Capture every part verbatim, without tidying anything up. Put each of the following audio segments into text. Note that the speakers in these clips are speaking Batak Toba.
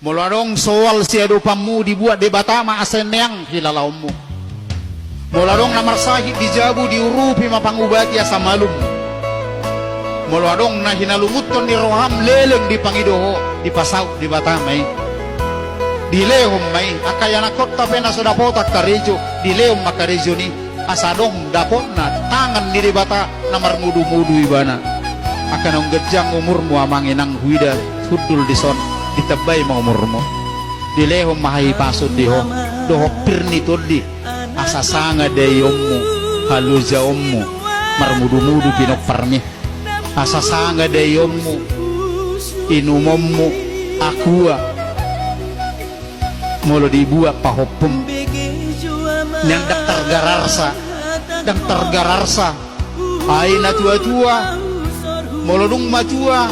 Molo adong soal siadopanmu, dibuat Debata ma asa neang hilalaonmu. Molo adong na marsahit di jabu, diurupi ma pangubati asa malum. Molo adong na hinalungunhon ni roham, leleng dipangido ho, dipasaut Debata ma i. Dilehon ma i, angka ianakhonta pe na so dapotan karejo, dilehon ma karejo ni, asa adong dapotna tangan ni Debata na marmudu-mudu ibana. Angka naung ganjang umurmu amang inang huida hundul dison, ditambai ma umurmu. Dilehon ma hahipason di ho, dohot pir ni tondi, asa sanga daionmu, halojaonmu, marmudu-mudu pinomparmi. Asa sanga daionmu, inumonmu, akua. Molo dibuat pahompum, nian ndang targararsa, ndang targararsa. Ai na tua-tua, molo dung matua,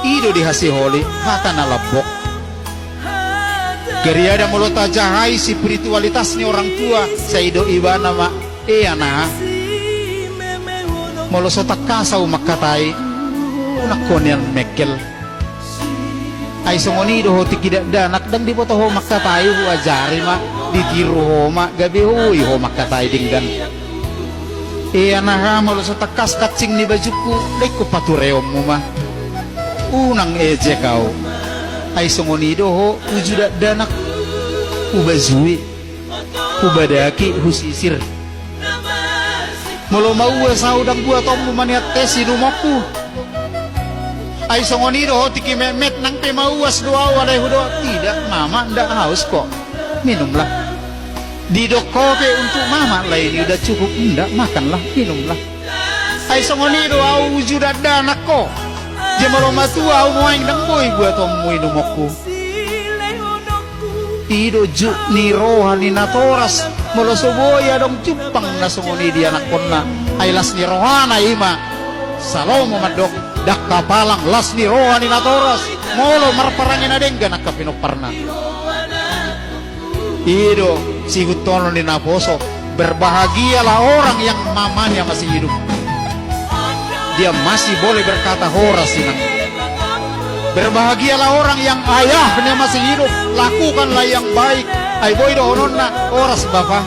i do dihasiholi, hata na lambok. Gariada molo tajahai spiritualitas ni orang tua, sai didok ibana ma, e anaha, molo so tangkas ahu mangkatai, unang ho nian mengkel. Ai songon i do ho tingki dakdanak, ndang diboto ho mangkatai, huajari ma, ditiru ho ma, gabe oi ho mangkatai denggan. E anaha, molo so tangkas kancing ni bajungku, da ingkon patureonmu ma. Unang ejek ahu. Ai songon i do ho uju dakdanak, hubajui, hubadaki, husisir. Molo mauas ahu, ndang buatonmu ma nian teh inumonku. Ai songon i do ho tingki metmet, nang pe mauas do ahu alai hudok, tidak mama, ndak haus kok, minumlah. Didok ho pe untuk mama lah ini udah cukup, ndak, makanlah, minumlah. Ai songon i do ahu uju dakdanak ho. Jadi molo matua ahu nuaeng, ndang boi buatonmu inumonku. I do juk ni roha ni natoras, molo so boi adong jumpang na songon i di anakhonna. Ai las ni rohana i ma Salomo mandok, ndang hapalang las ni roha ni natoras, molo marparange na denggan angka pinomparna. I do sihuthon ni naposo, berbahagialah orang yang mamanya masih hidup. Dia masih boleh berkata horas, inang. Berbahagialah orang yang ayahnya masih hidup, lakukanlah yang baik. Ai boi dohononna, horas bapa.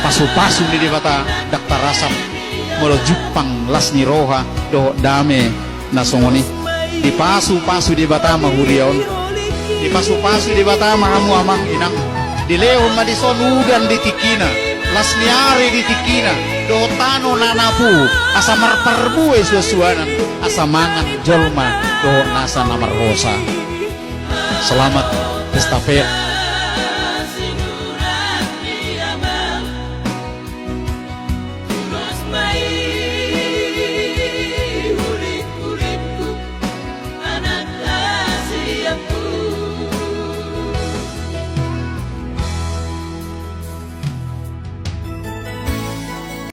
Pasupasu ni Debata ndang tarasam, molo jumpang las ni roha dohot dame na songon i. Dipasupasu Debata ma huria on. Dipasupasu Debata ma hamu amang inang. Dilehon ma dison udan di tingkina, las ni ari di tingkina, dohot tano na napu, asa marparbue suansuanan, asa mangan jolma dohot nasa na marhosa. Selamat pesta pea.